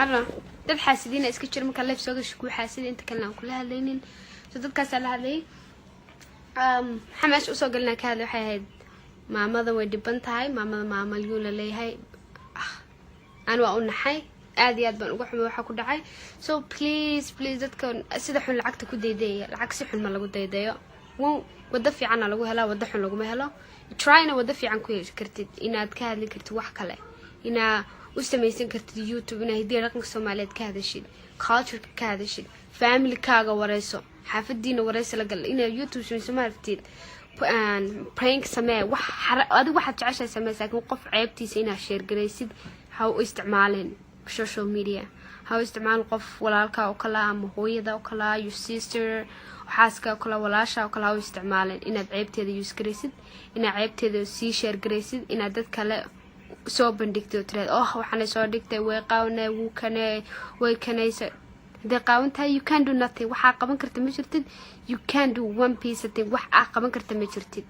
Arno dad xaasidiina iska jira. Markaa live soo gasho kuu xaasida, inta kalena aan kula hadlaynin. So dadkaasaa la hadlayay. Maxaa meesha usoo galinaa ka hadlay? Waxay ahayd maamada way dhiban tahay. Maamada maamalyuun la leeyahay. Aan waa u naxay, aad iyo aad baan uga xumay waxa ku dhacay. So please, please, dadka sida xun lacagta ku daydayaya, lacag si xun ma lagu daydayo. Wado fiicanna lagu helaa, wado xun laguma helo. Tryna wado fiican ku heli kartid, inaad ka hadli kartid wax kale, inaa u samaysan kartid YouTube, inaa hidiya dhaqanka Soomaaliyeed ka hadashid, cultureka ka hadashid, familykaaga wareyso, xaafadiina wareyso la gal. Inaad YouTube samayso ma aragtid, prank samee, wax adigu waxaad jeceshahay samee, laakiin qof ceebtiisa inaad share garaysid ha u isticmaalin social media. Ha u isticmaalin qof walaalka oo kale ama hooyada oo kale, your sister, xaaska oo kale, walaasha oo kale. Ha u isticmaalin inaad ceebteeda use garaysid, inaad ceebteeda sii share garaysid, inaad dad kale soo bandhigtay oo tiraad, "Oh, waxaanay soo dhigtay, way qaawanay, wuu kane, way kanaysa." Hadday qaawan tahay, you can do nothing. Waxaa qaban karta ma jirtid. You can do one piece of thing. Wax aa qaban karta ma jirtid.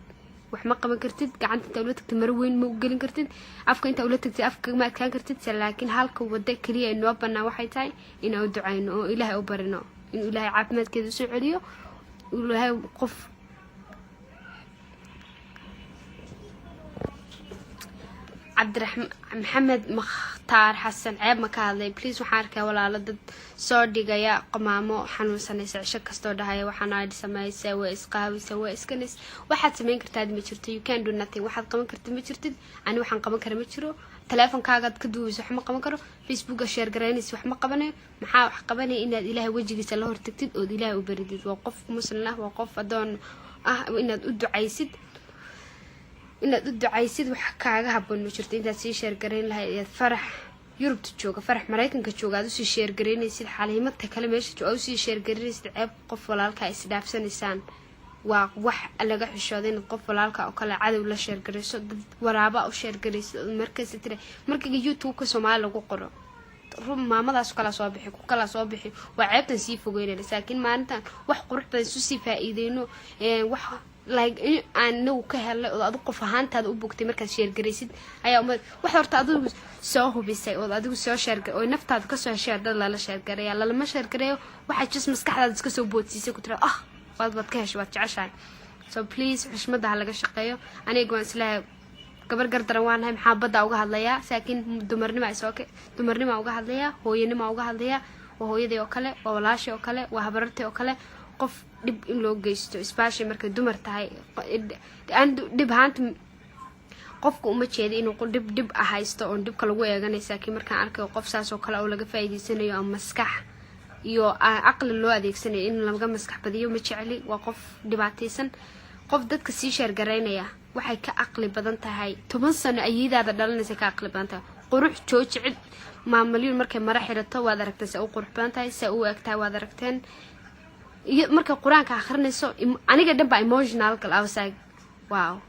Wax ma qaban kartid. Gacanta intaa ula tagtid maro weyn ma u gelin kartid. Afka intaa ula tagtid afka ma adkaan kartid. Se laakiin halka wado keliya ay noo banaan waxay tahay inaan u ducayno oo Ilaahay u barino inuu Ilaahay caafimaadkeeda usoo celiyo, Ilaahay qof Cabdiraxmaan Maxamed Makhtaar Xasan ceeb ma ka hadlay? Please, waxaan arkaa walaalo dad soo dhigaya qamaamo xanuunsanaysa cisho kastoo dhahaya, "Waxaan aad samaysa, waa isqaawisa, waa iskanis." Waxaad samayn kartaad ma jirto. You can do nothing. Waxaad qaban kartid ma jirtid. Ani waxaan qaban kara ma jiro. Teleefonkaagaad ka duubaysa wax ma qaban karo. Facebooka share garaynaysa wax ma qabanayo. Maxaa wax qabanaya? Inaad Ilaahay wejigiisa la hortagtid ood Ilaahay u baridid. Waa qof muslim ah, waa qof adoon ah. Inaad u ducaysid, inaad u ducaysid wax kaaga haboon ma jirto. Intaad sii share garayn lahayd ayaad Farax Yurubta jooga, Farax Maraykanka jooga aad usii share garaynaysid, Xaliimata kale meesha jooga aad usii share garaynaysid, ceeb qof walaalka isdhaafsanaysaan. Waa wax laga xishooday inaad qof walaalka oo kale cadow la share garayso, dad waraaba u share garaysid oo markasta tira. Markiga YouTube-ka Soomaali lagu qoro run, maamadaas kala soo bixi, ku kala soo bixi, waa ceebtan sii fogeynayna. Laakiin maalintan wax qurux badan isu sii faa-iideyno, wax like in aan inagu ka helnay oo adigu qof ahaantaada u bogtay markaad share garaysid ayaa umad wax horta adigu soo hubisay ood adigu soo share oo naftaada kasoo heshay. Dad lala share gareeya lalama share gareeyo. Waxaa just maskaxdaada iska soo boodsiisay ku tira, "Ah, waad ka heshay, waad jeceshahay." So please, xushmada ha laga shaqeeyo. Aniga waan islahay gabar gardaran waan nahay. Maxaa badda uga hadlayaa? Laakiin dumarnima soo dumarnima uga hadlayaa, hooyanima uga hadlayaa. Waa hooyadii oo kale, waa walaashii oo kale, waa habarartii oo kale. Qof dhib in loo geysto, especially markay dumar tahay, aan dhib ahaanta qofka uma jeeda inuu dhib haysto oon dhibka lagu eeganaysa. Laakiin markaan arkayo qof saas oo kale oo laga faa'iideysanayo ama maskax iyo caqli loo adeegsanayo in laga maskax badiyo, ma jecli. Waa qof dhibaataysan. Qof dadka sii share garaynaya waxay ka caqli badan tahay 10 sano ayadaada dhalanaysa, ka caqli badan tahay. Qurux jooji. Cid maamalyuun markay mara xirato waad aragteen se u qurux badan tahay, se u eg tahay, waad aragteen. Iyo markay Qur-aanka akhrinayso, aniga dhan baa emotional gal. I was like, "Wow."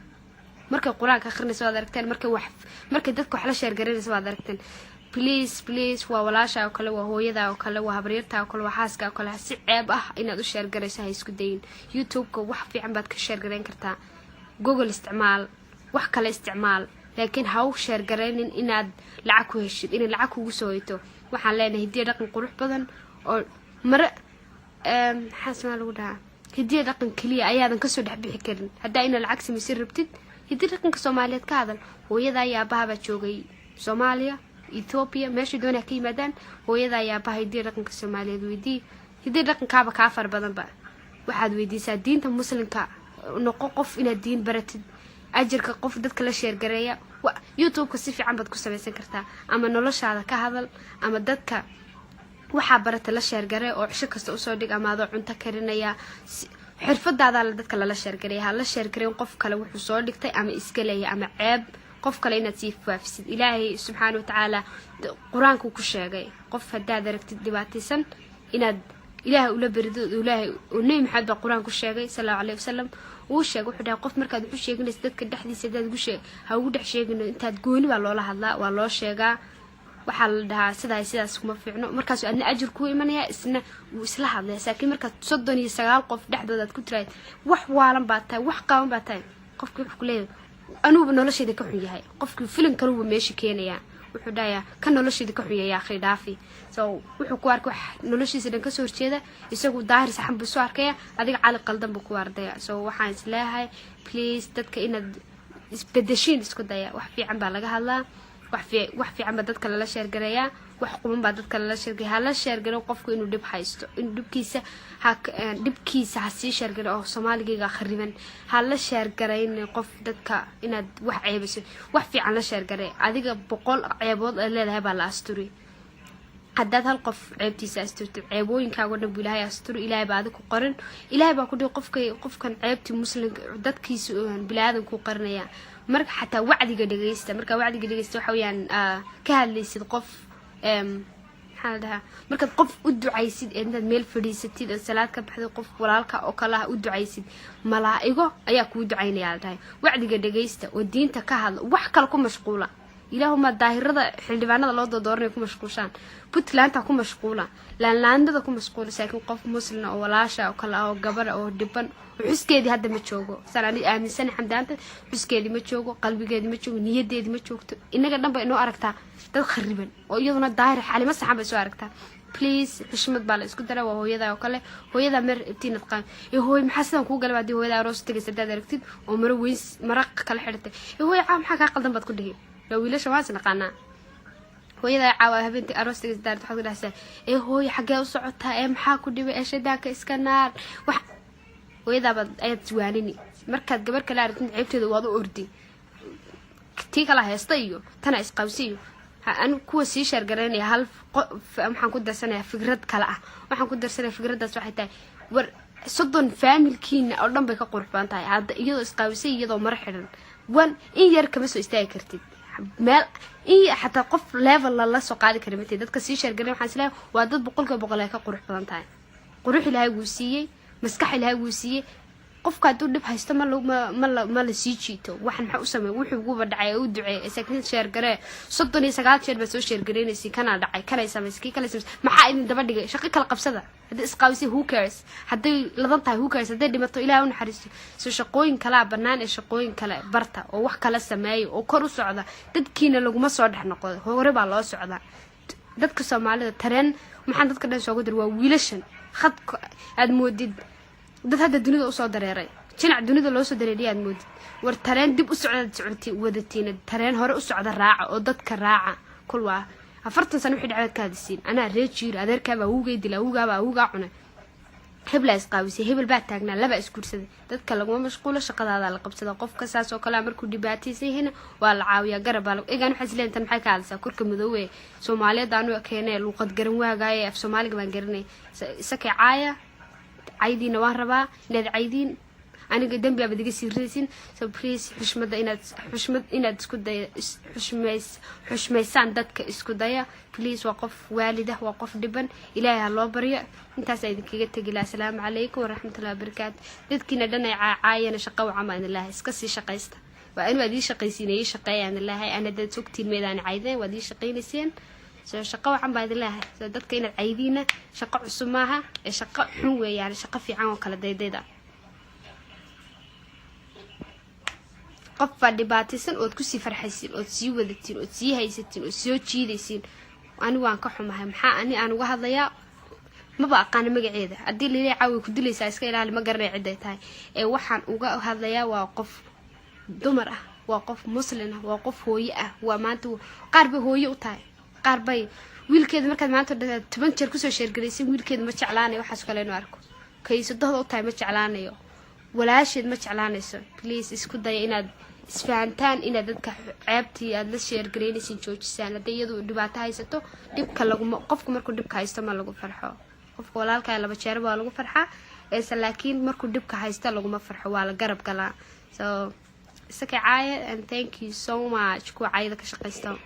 Markay Qur-aanka akhrinayso waad aragteen. Markay wax, markay dadka wax la share garaynayso waad aragteen. Please, please, waa walaasha oo kale, waa hooyada oo kale, waa habaryarta oo kale, waa xaaska oo kale. Si ceeb ah inaad u share garayso ha isku dayin. YouTube-ka wax fiican baad ka share garayn kartaa. Google isticmaal, wax kale isticmaal, laakiin ha u share garaynin inaad lacag ku heshid, inay lacag kugu soo hoyto. Waxaan leenahay hidiya dhaqan qurux badan oo mare maxaa smaa lagu dhahaa. Hidiya dhaqan keliya ayaadan kasoo dhex bixi karin. Haddaa inaad lacag samaysan rabtid, hidiya dhaqanka Soomaaliyeed ka hadal. Hooyadaa iyo aabahabaa joogay Soomaaliya, Ethoobia, meeshay doonaa ka yimaadaan. Hooyadaa iyo aabaha hidiya dhaqanka Soomaaliyeed weydii. Hidiya dhaqankaaba kaa far badanba. Waxaad weydiisaa diinta Muslimka. Noqo qof inaad diin baratid, ajirka qof dadka la share gareeya. YouTube-ka si fiican baad ku samaysan kartaa. Ama noloshaada ka hadal, ama dadka waxaa barata la share garee oo cisho kasta usoo dhig, ama adoo cunto karinaya xirfadaada dadka lala share gareeya. Ha la share gareyn qof kale wuxuu soo dhigtay ama iska leeyahay, ama ceeb qof kale inaad sii faafisid. Ilaahay subxaana watacaala Qur-aankuu ku sheegay qof haddaad aragtid dhibaataysan inaad Ilaahay ula berido. Ilaahay oo Nebi Maxamed baa Qur-aan ku sheegay, sal Allahu alayhi wasalam, uu sheegay. Wuxuu dhahay, qof markaad wuxu sheeganaysa dadka dhexdiisa hadaad ugu sheeg, ha ugu dhex sheegino. Intaad gooni baa loola hadlaa, waa loo sheegaa. Waxaa la dhahaa, "Sidaa sidaas kuma fiicno." Markaasu adna ajir kuu imanaya, isna wuu isla hadlaya. Laakiin markaad 39 qof dhexdooda aad ku tiraad, "Wax waalan baa tahay, wax qaawan baa tahay," qofkii wuxuu kuleeyahay, "Anuguba nolosheeda ka xun yahay." Qofkii filim kaluba meesha keenayaa. Wuxuu dhahayaa, "Ka nolosheeda ka xunyeeya, akhi, dhaafi." So wuxuu ku arkay wax noloshiisa dhan kasoo horjeeda. Isagu Daahir saxan buu soo arkaya, adiga Cali qaldan buu ku ardaya. So waxaan isleeyahay, please, dadka inaad isbedeshiin isku daya. Wax fiican baa laga hadlaa, wax fiican baa dadka lala share gareeyaa, wax quman baa dadka lala share gareeya. Hala share gareyn qofku inuu dhib haysto, inuu dhibkiisa ha dhibkiisa ha sii share gareyn oo Soomaaligayga khariban. Ha la share garayn qof dadka inaad wax ceebiso. Wax fiican la share garey. Adiga 100 ceebood aad leedahay baa la asturi. Haddaad hal qof ceebtiisa asturtid, ceebooyinkaago dhan buu Ilaahay asturi. Ilaahay baa adig ku qoran. Ilaahay baa ku dhihi qofka, qofkan ceebtii muslimka dadkiisa bilaadanku qarinaya. Marka xataa wacdiga dhegeysta. Marka wacdiga dhegeysta, waxa weeyaan ka hadlaysid qof, maxaa la dhahaa, markaad qof u ducaysid ee intaad meel fadhiisatid oo salaad ka baxday, qof walaalka oo kale ah u ducaysid, malaa'igo ayaa kuu ducaynaya la dhahay. Wacdiga dhegeysta oo diinta ka hadla. Wax kale ku mashquula. Ilaahuma daahirada xildhibaanada loo doodooranay ku mashquushaan, Puntlandta ku mashquula, laanlaandada ku mashquula. Laakiin qof muslina oo walaasha oo kale ah oo gabadha oo dhiban oo xuskeedii hadda ma joogo, saan ani aaminsan Xamdaanta, xuskeedii ma joogo, qalbigeedii ma joogo, niyadeedii ma joogto. Inaga dhan ba inoo aragtaa dad khariban oo iyaduna Daahir Xalimo saxan bay soo aragtaa. Please, xushmad baa la isku dara. Waa hooyada oo kale. Hooyada mer ibtiinad qaan ee, "Hooy, maxaa sidan kuu galay?" Haddii hooyada aroos tagaysa haddaad aragtid oo maro weyn, maro kala xidhatay, "Ee hooy, caaw maxaa kaa qaldan?" baad ku dhihi. Waa wiilasha, waan is naqaanaa. Hooyada caawa habeentii aroos tagaysa daarid, waxaad ku dhahaysaa, "Ee hooy, xaggee u socotaa? Ee maxaa ku dhibay? Ee shaydaanka iska naar." Wax hooyadaabaad ayaad iswaanini. Markaad gabar kale aragtid ceebteeda, waad u ordi. Tii kala haysta iyo tana isqabsi iyo anu kuwa sii share garaynaya, hal waxaan ku darsanayaa fikrad kale ah. Waxaan ku darsanaya fikraddaas waxay tahay, war 30 faamilkiina oo dhan bay ka qurux badan tahay hadda, iyadoo isqaabisay, iyadoo maro xidhan. Wan in yar kama soo istaagi kartid meel in xataa qof level lala soo qaadi kara matid. Dadka sii share garan, waxaan isleeyahay waa dad 100% ay ka qurux badan tahay. Qurux Ilaahay wuu siiyey, maskax Ilaahay wuu siiyey. Qofka hadduu dhib haysto, ma la sii jiito. Waxan maxaa u sameey? Wuxuu uguba dhacay u duceey. Saakiin share garee. 39 jeer baa soo share garaynaysa. Kana dhacay, kanay samaysay, kii kale samaysay. Maxaa idin daba dhigay? Shaqo kala qabsada. Haddii isqaawisay, who cares? Hadday ladan tahay, who cares? Hadday dhimato, Ilaah u naxariisto. So shaqooyin kalaa bannaan ee shaqooyin kale barta oo wax kala sameeya oo kor u socda. Dadkiina laguma soo dhex noqdo, hore baa loo socdaa. Dadka Soomaalida tareen maxaan dadka dhan soogu dir? Waa wiilashan khadka aad moodid dad hadda dunida usoo dareeray, jinac dunida loo soo dareeriya aad moodid. War tareen dib u socdaad socoti wadatiina. Tareen hore u socda raaca oo dadka raaca. Kul waa 40 sano wixii dhacdaad ka hadisiin. Anaa ree jiiro, adeerkaaba awugay dila, awugaaba awugaa cunay, heblaa isqaawisay, hebel baa taagnaa, labaa isguursaday. Dadka laguma mashquulo, shaqadaadaa la qabsada. Qofka saas oo kalea markuu dhibaataysan yahayna waa la caawiyaa, garab baa egaan. Waxaa isleeyahay, tan maxay ka hadlaysaa? Korka madoowe Soomaaliyeed aanu keenee, luuqad garan waagaaye, af Soomaaliga baan garanay. Isakay caaya, caydiina waan rabaa inaad caydiin. Aniga dembi abaad iga sii ridaysin. So please, xushmada inaad xushmad inaad isku daya, xushmays xushmaysaan dadka isku daya, please. Waa qof waalid ah, waa qof dhiban. Ilaahay ha loo baryo. Intaasaa idinkaga tegi laha. Asalaamu calaykum waraxmatullahi wabarakaatu. Dadkiina dhan ay caacaayana, shaqo wacan baa idin lahay. Iska sii shaqaysta. Waa in waad ii shaqaysiin, ii shaqeeyaan lahay. Ana dad sogtiin meedaan caydeen, waad ii shaqaynayseen. So shaqo wacan baa idin leeyahay. So dadka inaad caydiina shaqo cusub maaha ee shaqo xun weeyaan. Shaqo fiican oo kala daydayda. Qof baa dhibaataysan ood kusii farxaysiin, ood sii wadatiin, ood sii haysatiin, ood soo jiidaysiin. Ani waan ka xumahay. Maxaa ani aan uga hadlayaa? Maba aqaana magaceeda. Haddii lilaa caawi ku dilaysaa, iska ilaali. Ma garanay ciday tahay. Ee waxaan uga hadlayaa waa qof dumar ah, waa qof muslin ah, waa qof hooye ah. Waa maanta qaar bay hooye u tahay, qaar bay wiilkeeda. Markaad maanta 10 jeer kusoo share garaysay, wiilkeeda ma jeclaanayo waxaas kale inuu arko. Kaysadahda u tahay ma jeclaanayo, walaasheed ma jeclaanayso. Please, isku daya inaad isfahantaan, inaad dadka ceebtii aad la share garaynaysin joojisaan. Hadday iyadu dhibaato haysato, dhibka laguma, qofku markuu dhibka haysto ma lagu farxo. Qofka walaalkaa laba jeer waa lagu farxaa eese, laakiin markuu dhibka haysto laguma farxo, waa la garab galaa. So isaka caaya, and thank you so much kuwa caayada ka shaqaysta.